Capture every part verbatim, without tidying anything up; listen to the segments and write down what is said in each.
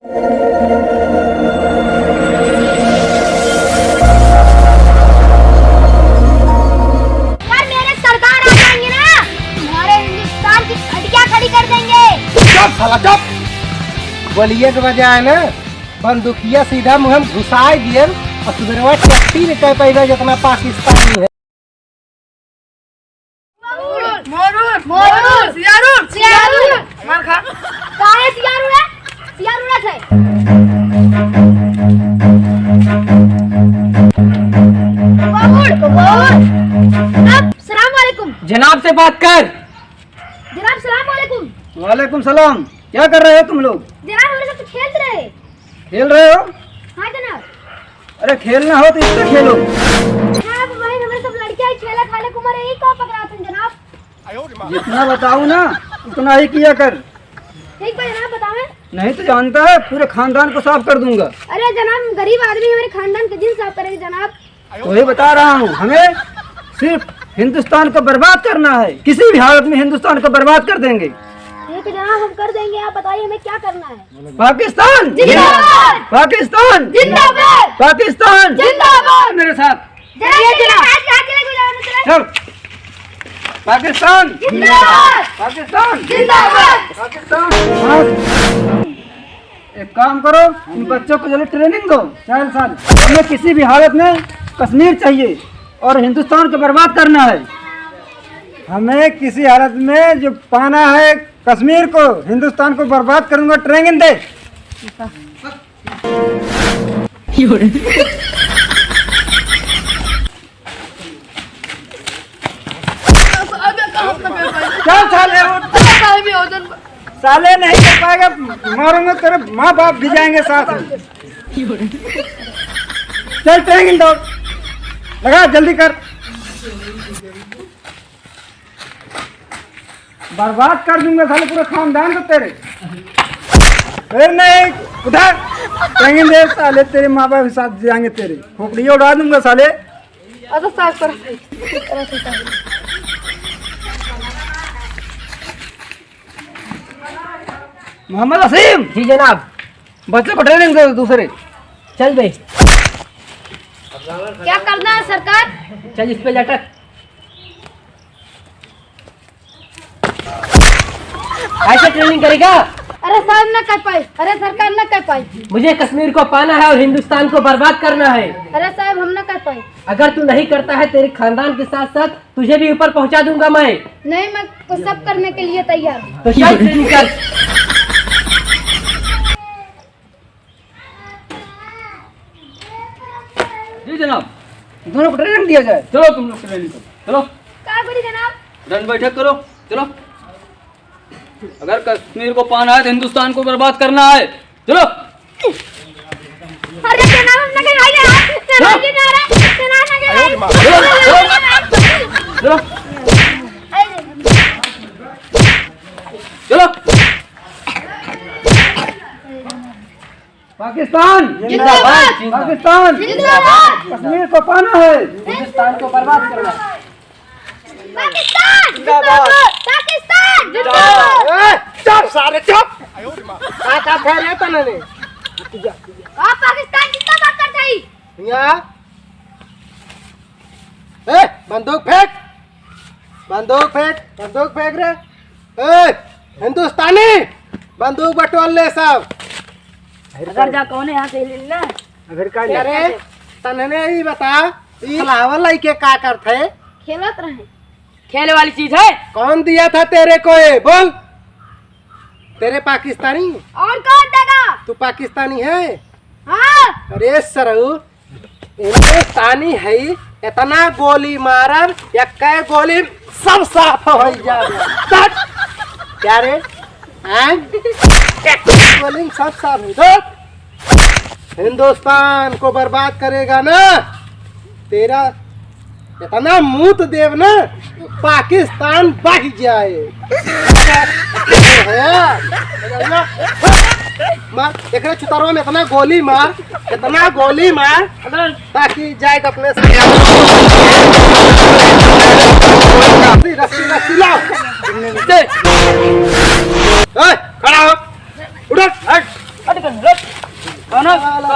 अगर मेरे सरदार आ जाएंगे ना, तुम्हारे हिंदुस्तान की खटिया खड़ी कर देंगे। चुप साला, चुप। गोलिये के बजाय ना बंदूकिया सीधा मुँह में घुसाए दिए और सुबेरवा टट्टी में कह पाइबे जितना पाकिस्तानी है। मोरुल, मोरुल, मोरुल, सियारुल, सियारुल। मार खा। काहे सियारुल है? सियारुल है। मोरुल, मोरुल। जनाब, सलाम वालेकुम। जनाब से बात कर। जनाब, सलाम वालेकुम। वालेकुम सलाम। क्या कर रहे हो तुम लोग? जनाब, हमरे साथ तो खेल रहे। खेल रहे हो? हाँ जनाब। अरे खेलना हो तो इससे खेलो। जनाब, वही हमरे सब लड़के हैं, खेला खाले कुमार, यही कहाँ पकड़ाते हैं जनाब? जितना बताऊँ ना, उतना ही किया कर। ठीक बा जनाब, बतावें। नहीं तो जानता है, पूरे खानदान को साफ कर दूंगा। अरे जनाब, हम गरीब आदमी, हमारे खानदान का जिन साफ करेंगे जनाब। वही बता रहा हूँ, हमें सिर्फ हिंदुस्तान को बर्बाद करना है, किसी भी हालत में हिंदुस्तान को बर्बाद कर देंगे। ठीक है जनाब, हम कर देंगे, आप बताइए हमें क्या करना है? पाकिस्तान जिंदाबाद! पाकिस्तान जिंदाबाद! पाकिस्तान जिंदाबाद! मेरे साथ। जनाब, जनाब। चल। पाकिस्तान जिंदाबाद! पाकिस्तान जिंदाबाद! पाकिस्तान। हाँ। एक काम करो, इन बच्चों को जल्दी ट्रेनिंग दो। चार साल। हमें किसी भी हालत में कश्मीर चाहिए और हिंदुस्तान को बर्बाद करना है। हमें किसी हालत में जो पाना है कश्मीर को, हिंदुस्तान को बर्बाद करूंगा, ट्रेनिंग दे। चल साले, उठ। साले नहीं कर पाएगा, मारूंगा तेरे माँ बाप भी जाएंगे साथ में। चल ट्रेनिंग दौड़ लगा, जल्दी कर। बर्बाद कर दूंगा साले पूरे खानदान को तेरे। फिर नहीं, उधर ट्रेनिंग दे साले, तेरे माँ बाप के साथ जाएंगे तेरे। खोपड़िया उड़ा दूंगा साले। अच्छा, साफ कर। मोहम्मद वसीम। जी जनाब। बच्चों को ट्रेनिंग दे दो दूसरे। चल बे। क्या करना है सरकार? चल इस पे लटक। ऐसे ट्रेनिंग करेगा? अरे साहब, ना कर पाए। अरे सरकार, ना कर पाए। मुझे कश्मीर को पाना है और हिंदुस्तान को बर्बाद करना है। अरे साहब, हम ना कर पाए। अगर तू नहीं करता है, तेरे खानदान के साथ साथ तुझे भी ऊपर पहुंचा दूंगा मैं। नहीं, मैं तो सब करने के लिए तैयार हूँ। तो चल ट्रेनिंग कर। जी जनाब। दोनों को ट्रेनिंग दिया जाए। चलो तुम लोग ट्रेनिंग करो, चलो। का करी जनाब? दंड बैठक करो, चलो। अगर कश्मीर को पाना है तो हिंदुस्तान को बर्बाद करना है, चलो। अरे जनाब, हम ना कहीं भाई यार, जनाब जी ना रहा, जनाब ना कहीं भाई। चलो, चलो। चलो। पाकिस्तान जिंदाबाद। पाकिस्तान जिंदाबाद। कश्मीर को पाना है, हिंदुस्तान को बर्बाद करना है। पाकिस्तान जिंदाबाद। पाकिस्तान जिंदाबाद। ए, चुप सारे, चुप। का, का कह रहे तने ने? का पाकिस्तान जिंदाबाद कर जाई? यहाँ। ए, बंदूक फेंक। बंदूक फेंक, बंदूक फेंक रे। ए, हिंदुस्तानी, बंदूक बटोर ले सब। अगर जा कौन है यहाँ से ले लेना। अगर का अरे, तन्हने ही बता, ई फुलावर लइके का करत है? खेलत रहे। खेले वाली चीज है? कौन दिया था तेरे को ये? बोल। तेरे पाकिस्तानी? और कौन देगा? तू पाकिस्तानी है? हाँ। अरे सरऊ, हिंदुस्तानी है, इतना गोली मारब, एक गोली में सब साफ हो जाए। तट। क्या रे? हैं? एक गोली में सब साफ हो जाए। हिंदुस्तान को बर्बाद करेगा ना, तेरा इतना मूत देव ना, पाकिस्तान बह जाए। मार, एकरे चुतरवा में इतना गोली मार, इतना गोली मार, ताकि जाए अपने से। रस्सी, रस्सी, रस्सी लाओ। ए, खड़ा हो। उठ, हट। हट, हट।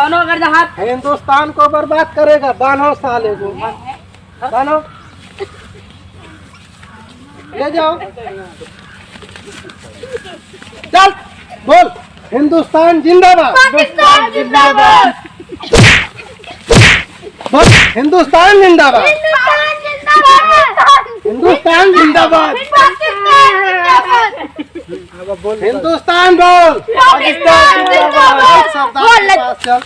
बांधो, अगर जहाँ हिंदुस्तान को बर्बाद करेगा, बांधो साले को, बांधो, ले जाओ। चल, बोल, हिंदुस्तान जिंदाबाद। पाकिस्तान जिंदाबाद। बोल, हिंदुस्तान जिंदाबाद। हिंदुस्तान जिंदाबाद। हिंदुस्तान जिंदाबाद। पाकिस्तान जिंदाबाद। हिंदुस्तान बोल। पाकिस्तान जिंदाबाद। सरदार के पास चल।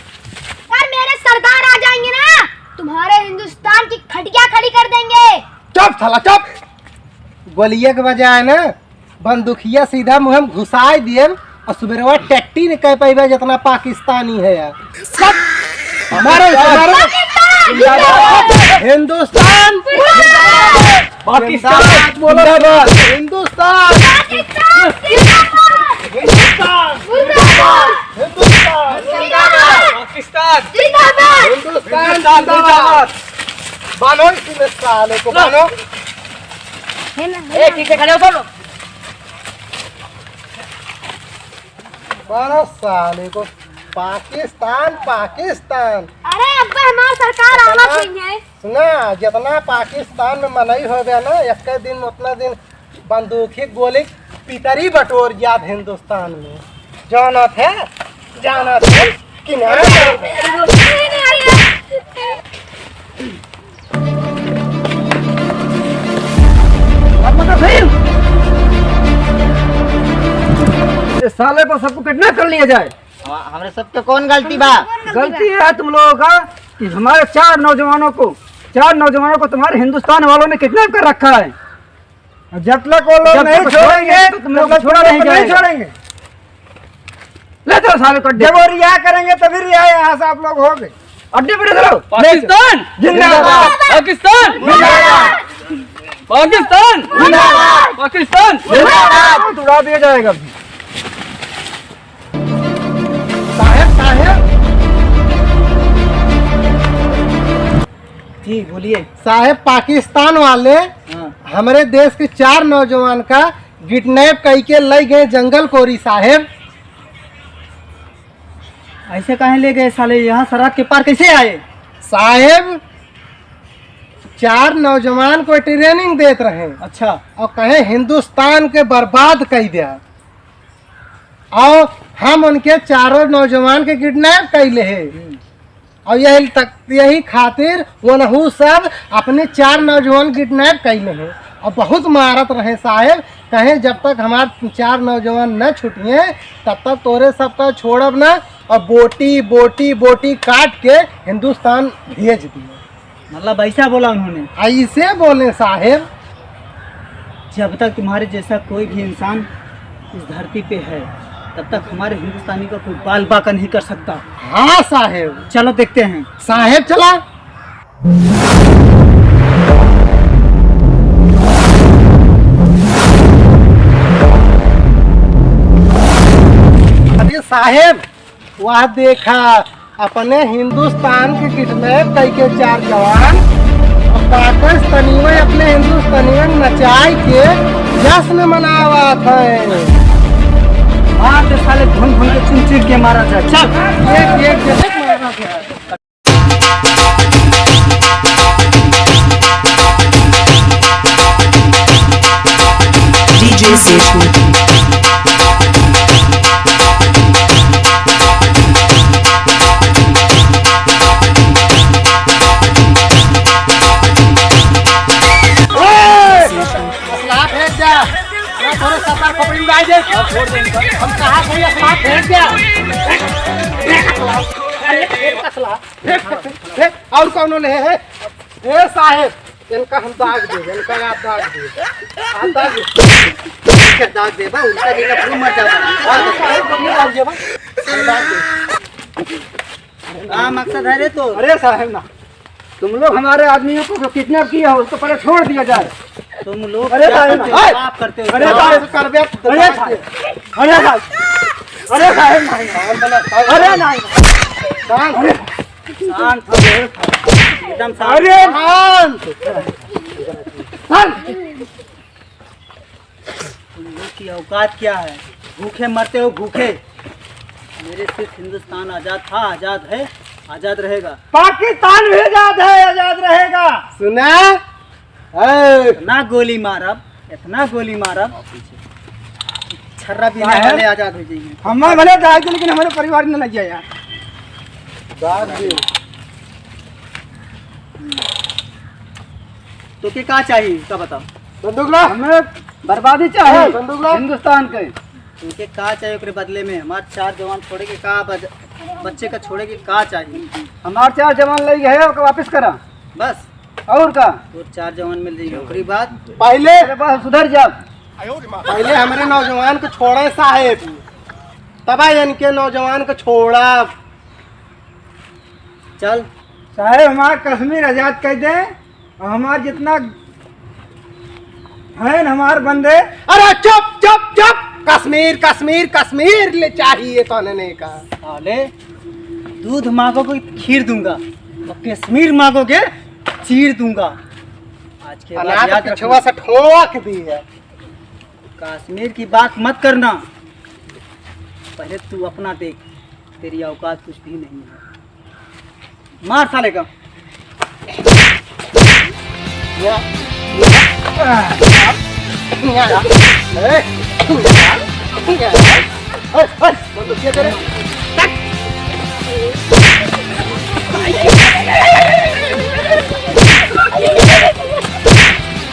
अगर मेरे सरदार आ जाएंगे ना, तुम्हारे हिंदुस्तान की खटिया खड़ी कर देंगे। चुप साला, चुप। गोलिये के बजाय ना बंदूकिया सीधा मुँह में घुसाई दिए और सुबेरवा टट्टी न कह पाइबे जितना पाकिस्तानी है यार। सब मारो इसे, मारो। हिंदुस्तान पाकिस्तान जिंदाबाद। बोलो। हिंदुस्तान। हिंदुस्तान जिंदाबाद। हिंदुस्तान। पाकिस्तान जिंदाबाद। हिंदुस्तान जिंदाबाद। बांधो इसी में साले को, बांधो। ए, ठीक से खड़े हो सब लोग। बांधो साले को। पाकिस्तान, पाकिस्तान। अरे अब्बा, हमार सरकार आवत हुई है। सुना, जितना पाकिस्तान में मनई हो गया ना, एक दिन उतना दिन बंदूकी गोली पितरी बटोर जात हिंदुस्तान में। जानत है, जानत है कि ना? इस साले को सबको किडनैप कर लिया जाए। हाँ, हमरे सबके कौन गलती बा? गलती है तुम लोगों का कि हमारे चार नौजवानों को, चार नौजवानों को तुम्हारे हिंदुस्तान वालों ने किडनैप कर रखा है। और जब तक वो लोग जब नहीं तक छोड़ेंगे, तो तुम लोग जब तक छोड़ा वो लोग नहीं नहीं जाएगा। छोड़ेंगे। ले तो साले को अड्डे जब वो रिहा करेंगे, तभी रिहा यहाँ से आप लोग होंगे। अड्डे पर चलो। पाकिस्तान जिंदाबाद। पाकिस्तान जिंदाबाद। पाकिस्तान जिंदाबाद। पाकिस्तान जिंदाबाद। उड़ा दिया जाएगा अभी। साहेब, साहेब। जी, बोलिए। साहेब, पाकिस्तान वाले हाँ। हमरे देश के चार नौजवान का किडनैप कइके लइ गए जंगल कोरी साहेब। ऐसे काहे ले गए साले? यहाँ सरहद के पार कैसे आए? साहेब, चार नौजवान को ट्रेनिंग देत रहे। अच्छा। और कहे हिंदुस्तान के बर्बाद कइ दिया। और हम उनके चारों नौजवान के किडनैप कइ ले हैं। हम्म। और यही तक, यही खातिर वनहू सब अपने चार नौजवान किडनैप कइ ले हैं। और बहुत मारत रहे साहेब, कहे जब तक हमार चार नौजवान न छुटिए तब तक तोरे सबका छोड़ब ना। और बोटी, बोटी, बोटी काट के हिंदुस्तान भेज दिए। मतलब ऐसा बोला उन्होंने? ऐसे बोले साहेब। जब तक तुम्हारे जैसा कोई भी इंसान इस धरती पे है, तब तक हमारे हिंदुस्तानी का कोई बाल बांका नहीं कर सकता। हाँ साहेब। चलो देखते हैं। साहेब चला। अरे साहेब, वह देखा, अपने हिंदुस्तान के किडनैप कइके चार जवान और काकस तनिवे अपने हिंदुस्तानियन नचाई के जश्न मनावत है। मार दे साले, भून भून के चुन चुन के मारा जाए। चल। एक, एक, एक, एक मारा जाए। DJ Session। असला फेंक द्या। मैं थोड़े सत्तर खोपड़ी उड़ाई दे। हम कहा कोई असला फेंक द्या। फेंक असला। फेंक, फेंक, फेंक। और कौनो ले है? ए साहेब, इनका हम दाग दे, इनका आप दाग दे। आप दाग दे। इनका दाग दे, बा, उनका नहीं, अपने मर जाता। दाग दे, साहेब, अपने दाग दे, बा। दाग दे। का मकसद है रे तो? अरे साहेब ना, तुम लोग हमारे आदमियों को जो किडनैप किया हो, उसको पहले छोड़ दिया जाए। तुम लोग अरे क्या साहेब करते ना, हो? ए! पाप करते हो। अरे साहेब, कर दे, अरे साहेब, अरे साहेब, अरे साहेब, नहीं। अरे नहीं। शांत हो जाओ। एकदम शांत। अरे शांत। शांत। तुम लोग की औकात क्या है? भूखे मरते हो, भूखे। मेरे सिर्फ हिंदुस्तान आजाद था, आजाद है, आजाद रहेगा। पाकिस्तान भी आजाद है, आजाद रहेगा। सुना? ए! इतना गोली मारब, इतना गोली मारब, छर्रा भी काहे? नहीं भले आजाद हो जाइए। हमारे भले आजाद हो, लेकिन हमारे परिवार में लग जाए यार। बात भी। तो के का चाहिए, का बताओ? बंदूक ला। हमें बर्बादी चाहिए हाँ, बंदूक ला। हिंदुस्तान के। तुमके का चाहिए ओकरे बदले में? हमार चार जवान छोड़े के का बज-, बच्चे का छोड़े के का चाहिए? हमार चार जवान लई गए, ओके वापस करा। बस? और का? तो चार जवान मिल जाइए, ओकरी बाद। पहले अरे बस सुधर जा। पहले हमरे नौजवान को छोड़े साहेब, तब इनके नौजवान को छोड़ा। चल। साहेब, हमार कश्मीर आजाद कर दे। हमार जितना हैं हमार बंदे। अरे चुप, चुप, चुप! कश्मीर, कश्मीर, कश्मीर ले चाहिए तो ने का। साले, दूध मांगोगे तो खीर दूंगा, और कश्मीर मांगोगे चीर दूंगा। आज के बाद अनाथ याद पिछुआ रखना। से ठोक दी है। कश्मीर की बात मत करना, पहले तू अपना देख, तेरी औकात कुछ भी नहीं है। मार साले का। या। या। या। ए। या। या। ए, ए, बंदूक क्या तेरे? ए।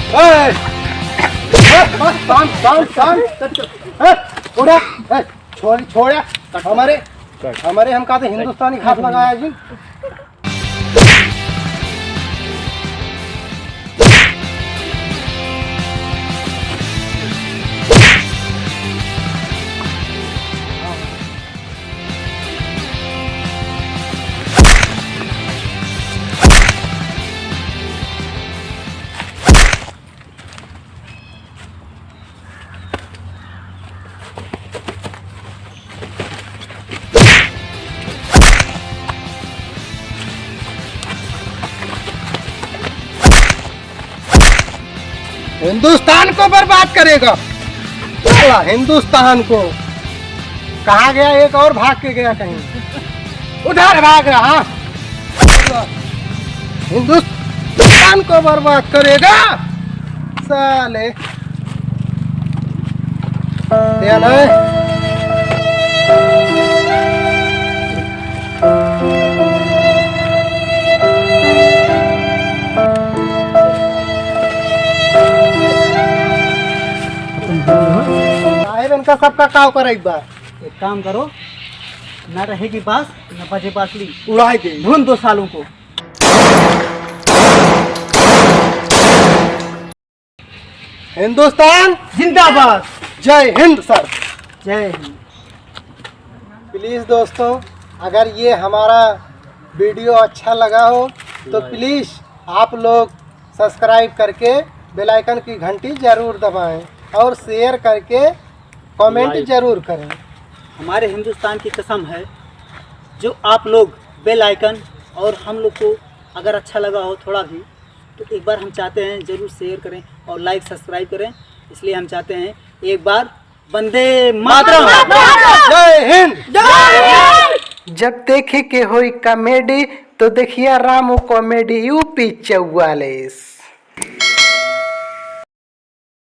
ए, ए, शांत, शांत, शांत। ए, उड़ा। ए, छोड़, छोड़। हमारे, हमारे हम कहते हिंदुस्तानी घास लगाया जी। हिंदुस्तान को बर्बाद करेगा साला, हिंदुस्तान को। कहाँ गया? एक और भाग के गया कहीं, उधर भाग रहा। हिंदुस्तान को बर्बाद करेगा साले। ध्यान है। साहेब, इनका सबका काव करे एक बार। एक काम करो, ना रहेगी बांस, ना बजे बांसुरी। उड़ाई दे। ढूंढ दो सालों को। हिंदुस्तान जिंदाबाद। जय हिंद सर। जय हिंद। प्लीज दोस्तों, अगर ये हमारा वीडियो अच्छा लगा हो तो प्लीज आप लोग सब्सक्राइब करके बेल आइकन की घंटी जरूर दबाएं और शेयर करके कमेंट लाइक। जरूर करें। हमारे हिंदुस्तान की कसम है, जो आप लोग बेल आइकन और हम लोग को अगर अच्छा लगा हो थोड़ा भी, तो एक बार हम चाहते हैं जरूर शेयर करें और लाइक सब्सक्राइब करें। इसलिए हम चाहते हैं एक बार वंदे मातरम। जय हिंद। जब देखे के होई कॉमेडी तो देखिया रामू कॉमेडी यूपी चौवालीस।